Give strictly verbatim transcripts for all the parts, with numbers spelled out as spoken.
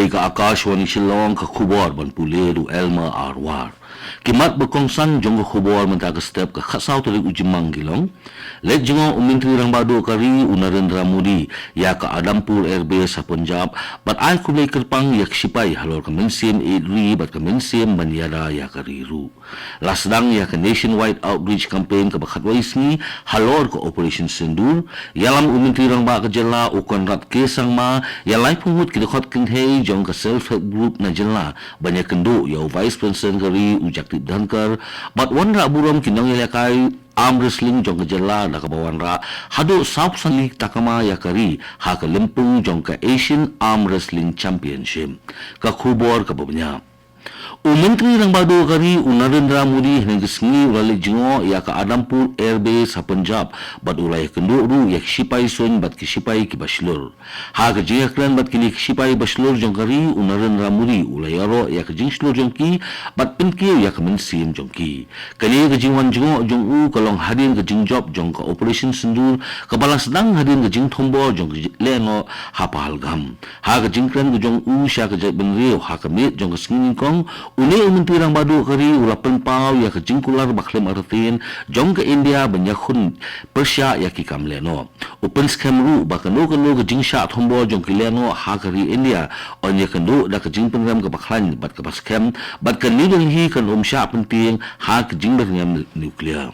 Ka Akashvani Shillong, ka khubor ban pule da u Elmer Arwar. Ki mat ba kongsan jong ka khubor mynta ka step, ka khatsaw tarik u Jymmang, ki long: Leit jngoh u Myntri Rangbah Duh ka ri u Narendra Modi ïa ka Adampur Air Base ha Punjab bad ai khublei kyrpang ïa ki shipai halor ka mynsiem ïeit ri bad ka mynsiem ban ïada ïa ka ri ruh. La sdang ïa ka Nationwide Outreach Campaign kaba khatwei sngi halor ka Operation Sindoor. Ïalam u Myntri Rangbah ka jylla u Conrad K Sangma ïa laiphew ngut ki dkhot kynthei jong ka Self Help Group na jylla ban ïakynduh ïa u Vice President ka ri u Jagdeep Dhankhar bad wanrah burom ki nongïalehkai arm wrestling jong ka jylla da kaba wanrah haduh sawphew san tylli ki takma ïa ka ri ha ka lympung jong ka Asian Arm Wrestling Championship. Ka khubor kaba bniah. U Myntri Rangbah Duh ka ri u Narendra Modi hynne ka sngi u la leit jngoh ïa ka Adampur Air Base ha Punjab bad u la ïakynduh ruh ïa ki shipai suiñ bad ki shipai kiba shlur. Ha ka jingïakren bad kine ki shipai ba shlur jong ka ri, u Narendra Modi u la ïaroh ïa ka jingshlur jong ki bad pynkiew ïa ka mynsiem jong ki. Kane ka jingwan jngoh jong u ka long hadien ka jingjop jong ka Operation Sindoor kaba la sdang hadien ka jingthombor jong ka lehnoh ha Pahalgam. Ha ka jingkren ka jong u sha ka jaitbynriew ha ka miet jong ka sngi nyngkong, une u Myntri Rangbah Duh ka ri u la pynpaw ïa ka jingkular ba khlem artatien jong ka India ban ïakhun pyrshah ïa ki kam lehnoh. U pynskhem ruh ba kano kano ka jingshah thombor jong ki lehnoh ha ka ri India yn ïakynduh da ka jingpynrem kaba khlaiñ bad kaba skhem, bad ka New Delhi kan ym shah pyntieng ha ka jingbyrngem nuclear.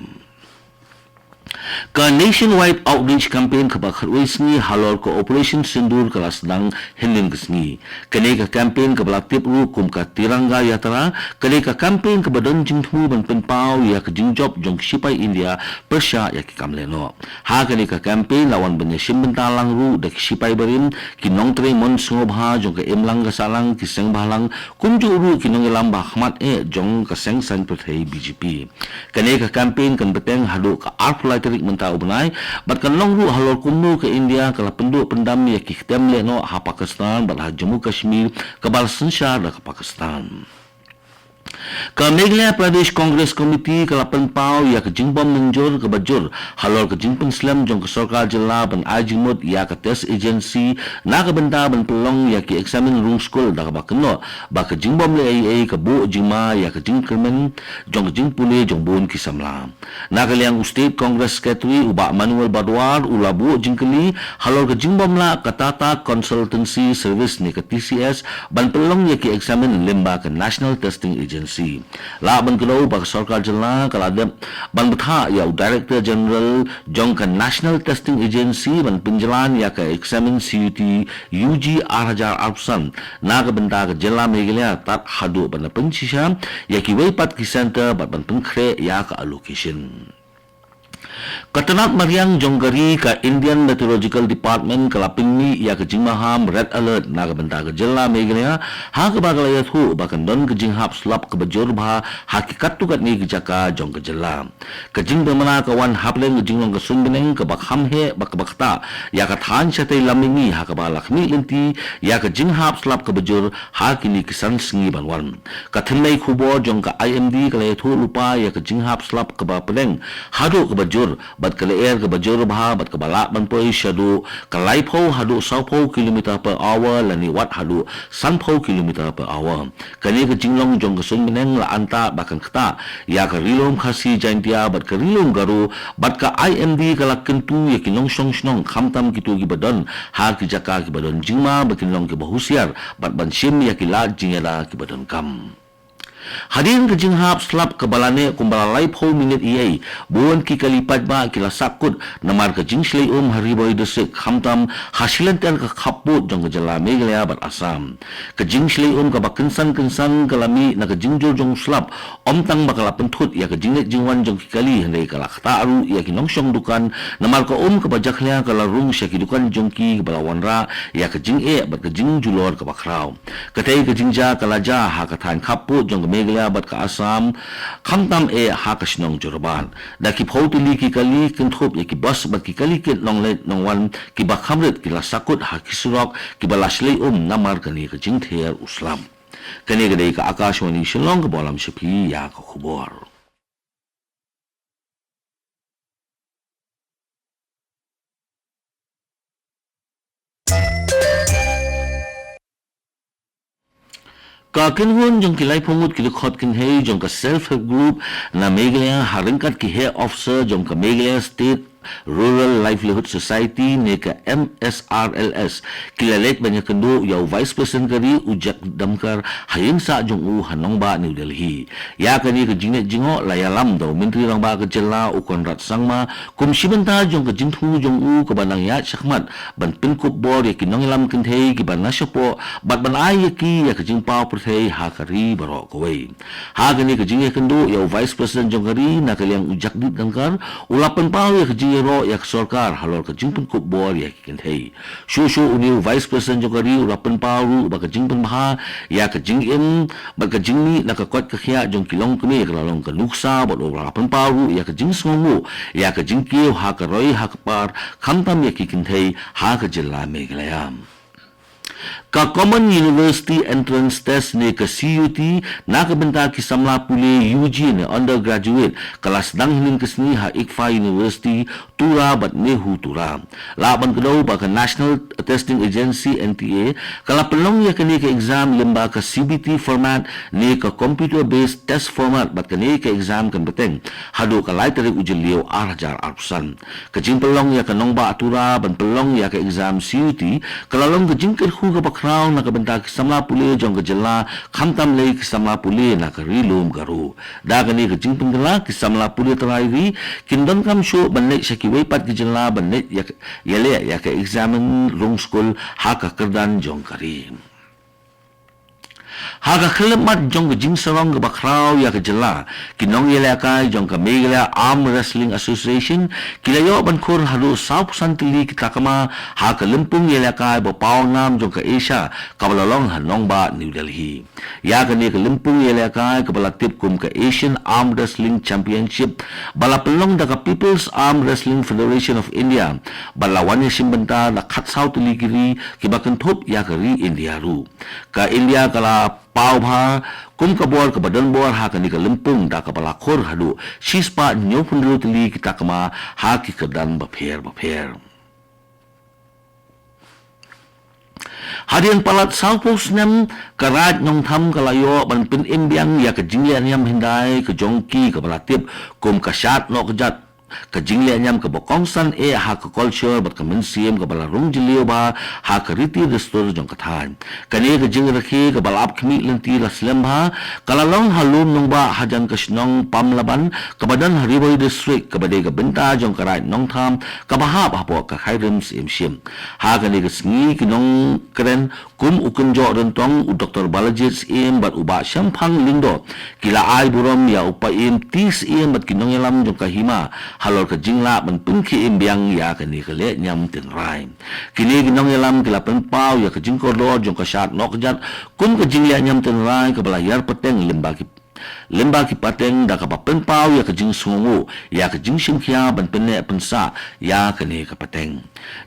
Ka Nationwide Outreach Campaign kaba khatwei sngi halor ka Operation Sindoor ka la sdang hynnin ka sngi. Kane ka campaign kaba la tip ruh kum ka Tiranga Yatra, kane ka campaign kaba don jingthmu ban pynpaw ïa ka jingjop jong ki shipai India pyrshah ïa ki kam lehnoh. Ha kane ka campaign la wan ban ïashim bynta lang ruh da ki shipai barim, ki nongtrei mon sngewbha jong ka imlang ka sahlang, ki seng bhalang, kumjuh ruh ki nongïalam ba ha khmat eh jong ka seng saiñ pyrthei B J P. Kane ka campaign kan bteng haduh ka arphew lai tarik mynta u bnai, bad kan long ruh halor kumno ka India ka la pynduh pyndam ïa ki ktem lehnoh ha Pakistan bad ha Jammu Kashmir kaba la synshar da ka Pakistan. Ka Meghalaya Pradesh Congress Committee ka la pynpaw ïa ka jingbym mynjur kaba jur halor ka jingpynslem jong ka sorkar jylla ban ai jingmut ïa ka test agency na ka bynta ban pynlong ïa ki eksamin rung skul, da kaba kynnoh ba ka jingbym leh ei ei ka buh jingma ïa ka jingkyrmen jong ka jingpule jong bun ki samla. Na ka liang u State Congress Secretary u Bah Manuel Badwar u la buh jingkylli halor ka jingbym lah ka Tata Consultancy Service ne ka T C S ban pynlong ïa ki eksamin lyngba ka National Testing Agency. Lah ban kdew ba ka sorkar jylla ka la dep ban bthah ïa u Director General jong ka National Testing Agency ban pynjlan ïa ka eksamin C U T U G ar hajar arphew san na ka bynta ka jylla Meghalaya, tad haduh ban da pynshisha ïa kiwei pat ki centre bad ban pynkhreh ïa ka allocation. Ka tnat mariang jong ka ri, ka Indian Meteorological Department, ka la pynmih ïa ka jingmaham Red Alert na ka bynta ka jylla Meghalaya, ha kaba ka la ïathuh ba kan don ka jinghap slap kaba jur bha ha ki katto katne ki jaka jong ka jylla. Ka jingpynbna ka wan hapdeng ka jinglong ka suiñ bneng kaba kham heh bad kaba ktah ïa ka thaiñ shatei lam mihngi, ha kaba la khmih lynti ïa ka jinghap slap kaba jur ha kine ki san sngi ban wan. Ka tnat khubor jong ka I M D ka la ïathuh lypa ïa ka jinghap slap kaba pdeng haduh kaba jur bad ka lyer kaba jur bha bad kaba lah ban poi shaduh ka laiphew haduh sawphew kilometer per hour lane wat haduh sanphew kilometer per hour. Kane ka jinglong jong ka suiñ bneng la antad ba kan ktah ïa ka Ri Lum Khasi Jaintia bad ka Ri Lum Garo, bad ka I M D ka la kyntu ïa ki nongshong shnong, khamtam kito kiba don ha ki jaka kiba don jingma, ba kin long kiba husiar bad ban shim ïa ki lad jingïada kiba donkam. Hadien ka jinghap slap kaba la neh kumba la laiphew minit eiei, bun ki kali paidbah ki la sahkut namar ka jingshlei um ha Ri Bhoi District, khamtam ha shilynter ka khappud jong ka jylla Meghalaya bad Assam. Ka jingshlei um kaba kynsan kynsan ka la mih na ka jingjur jong u slap, ym tang ba ka la pynthut ïa ka jingleit jingwan jong ki kali, hynrei ka la ktah ruh ïa ki nongshong dukan, namar ka um kaba jakhlia ka la rung sha ki dukan jong ki, kaba la wanrah ïa ka jingeh bad ka jingjulor kaba khraw. Katei ka jingjia ka la jia ha ka thaiñ khappud jong ka Meghalaya bad ka Assam, khamtam eh ha ka shnong Jorabat. Da ki phew tylli ki kali, kynthup ïa ki bus bad ki kali kit nongleit nongwan kiba kham rit, ki la sahkut ha ki surok kiba la shlei um namar kane ka jingther u slap. Kane ka dei ka Akashvani Shillong kaba lam sha phi ïa ka khubor. Ka kynhun jong ki laiphew ngut ki dkhot kynthei jong ka Self Help Group na Meghalaya ha ryngkat ki Head Officer jong ka Meghalaya State Rural Livelihood Society ne ka M S R L S ki la leit ban ïakynduh ïa u Vice President ka ri u Jagdeep Dhankhar ha ïing sah jong u ha nongbah New Delhi. Ïa kane ka jingleit jngoh la ïalam da u Myntri Rangbah ka jylla u Conrad Sangma kum shi bynta jong ka jingthmu jong u kaba nang ïaid shakhmat ban pynkup bor ïa ki nongïalam kynthei kiba na shapoh bad ban ai ïa ki ïa ka jingpaw pyrthei ha ka ri baroh kawei. Ha kane ka jingïakynduh ïa u Vice President jong ka ri na ka liang u Jagdeep Dhankhar u la pynpaw ïa ka jingïaroh ïa ka sorkar halor ka jingpynkup bor ïa ki kynthei. Shuh shuh une u Vice President jong ka ri u la pynpaw ruh ba ka jingpynbha ïa ka jingim bad ka jingmih na ka koit ka khiah jong ki longkmie ka la long ka nuksa bad u la pynpaw ruh ïa ka jingsngewnguh ïa ka jingkiew ha ka roi ha ka par khamtam ïa ki kynthei ha ka jylla Meghalaya. Ka Common University Entrance Test ne ka C U T na ka bynta ki samla pule U G ne undergraduate ka la sdang hynnin ka sngi ha ICFAI University Tura bad NEHU Tura. Lah ban kdew ba ka National Testing Agency N T A ka la pynlong ïa kane ka exam lyngba ka C B T format ne ka computer based test format bad kane ka exam kan bteng haduh ka lai tarik u Jylliew ar hajar arphew san. Ka jingpynlong ïa ka nongbah Tura ban pynlong ïa ka exam C U T ka la long ka jingkyrkhu kaba khraw na ka bynta ki samla pule jong ka jylla khamtam lei ki samla pule na ka Ri Lum Garo. Da kane ka jingpynkylla ki samla pule trai ri kin donkam shuh ban leit sha kiwei pat ki jylla ban leit ïa ka, ïaleh ïa ka exam rung skul ha ka kyrdan jong ka ri. Ha ka khyllipmat jong ka jingsarong kaba khraw ïa ka jylla, ki nongïalehkai jong ka Meghalaya Arm Wrestling Association ki la ïoh ban khur haduh sawphew san tylli ki takma ha ka lympung ïalehkai ba pawnam jong ka Asia kaba la long ha nongbah New Delhi. Ïa kane ka lympung ïalehkai kaba la tip kum ka Asian Arm Wrestling Championship ba la pynlong da ka People's Arm Wrestling Federation of India bad la wan ïashim bynta da khatsaw tylli ki ri kiba kynthup ïa ka ri India ruh. Ka India ka la paw bha kum ka bor kaba don bor ha kane ka lympung da kaba la khur haduh shispah hynñiewphew hynriew tylli ki takma ha ki kyrdan bapher bapher. Hadien palat sawphew snem ka Raid Nongthaw ka la ïoh ban pynim biang ïa ka jingleh niam hyndai ka jong ki kaba la tip kum ka Shad Nohkjat, ka jingleh niam kaba kongsan eh ha ka culture bad ka mynsiem kaba la rung jylliew bha ha ka riti dustur jong ka thaiñ. Kane ka jingrakhe kaba la ap khmih lynti la slem bha ka la long ha lum nongbah hajan ka shnong Pamlaban kaba don ha Ri Bhoi District kaba dei ka bynta jong ka Raid Nongthaw kaba hap hapoh ka Khyrim Syiem Ship. Ha kane ka sngi ki nongkren kum u Kynjoh Ryntong, u Doktor Balajied Syiem bad u Bah Shemphang Lyngdoh ki la ai burom ïa u Paiem T Syiem bad ki nongïalam jong ka hima halor ka jinglah ban pynkhie im biang ïa kane ka leh niam tynrai. Kine ki nongïalam ki la pynpaw ïa ka jingkordor jong ka Shad Nohkjat kum ka jingleh niam tynrai kaba la ïar pateng lyngba ki lyngba ki pateng da kaba pynpaw ïa ka jingsngewnguh ïa ka jingshim khia ban pynneh pynsah ïa kane ka pateng.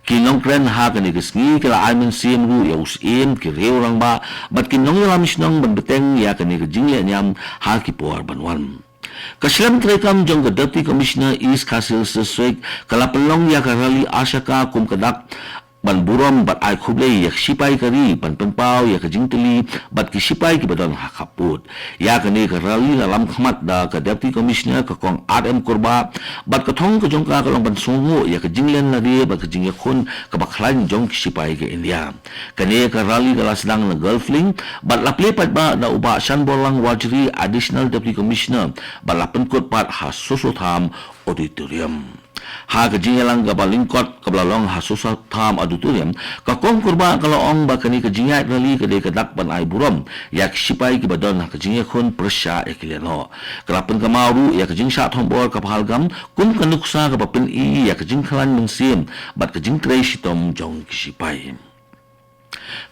Ki nongkren ha kane ka sngi ki la ai mynsiem ruh ïa u Syiem, ki riew rangbah bad ki nongïalam shnong ban bteng ïa kane ka jingleh niam ha ki por ban wan. Ka shlem treikam jong ka Deputy Commissioner East Khasi Hills District ka la pynlong ïa ka rally Ashaka kum ka dak ban burom bad ai khublei ïa ka shipai ka ri ban pynpaw ïa ka jingtylli bad ki shipai kiba don ha khappud. Ïa kane ka rally la lam khmat da ka Deputy Commissioner ka Kong R M Kurbah bad ka thong ka jong ka ka long ban sngewnguh ïa ka jinglen lade bad ka jingïakhun kaba khlaiñ jong ki shipai ka India. Kane ka rally ka la sdang na Golf Link bad la plie paidbah da u Bah Shanborlang Warjri, Additional Deputy Commissioner, bad la pynkut pat ha Soso Tham Auditorium. Ha ka jingïalang kaba lyngkot kaba la long ha Soso Tham Auditorium, ka Kong Kurbah ka la ong ba kane ka jingïaid rally ka dei ka dak ban ai burom ïa ki shipai kiba don ha ka jingïakhun pyrshah ïa ki lehnoh. Ka la pynkynmaw ruh ïa ka jingshah thombor ka Pahalgam kum ka nuksa kaba pyni ïa ka jingkhlaiñ mynsiem bad ka jingtrei shitom jong ki shipai.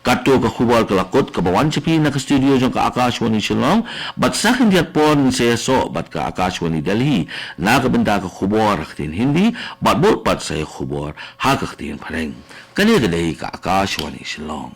Kato ka khubor ka la kut kaba wan sha phi na ka studio jong ka Akashvani Shillong, bad sa khyndiat por ngin sa ïasoh bad ka Akashvani Delhi na ka bynta ka khubor ha ka ktien Hindi, bad bud pat sa ïa ka khubor ha ka ktien Phareng. Kane ka dei ka Akashvani Shillong.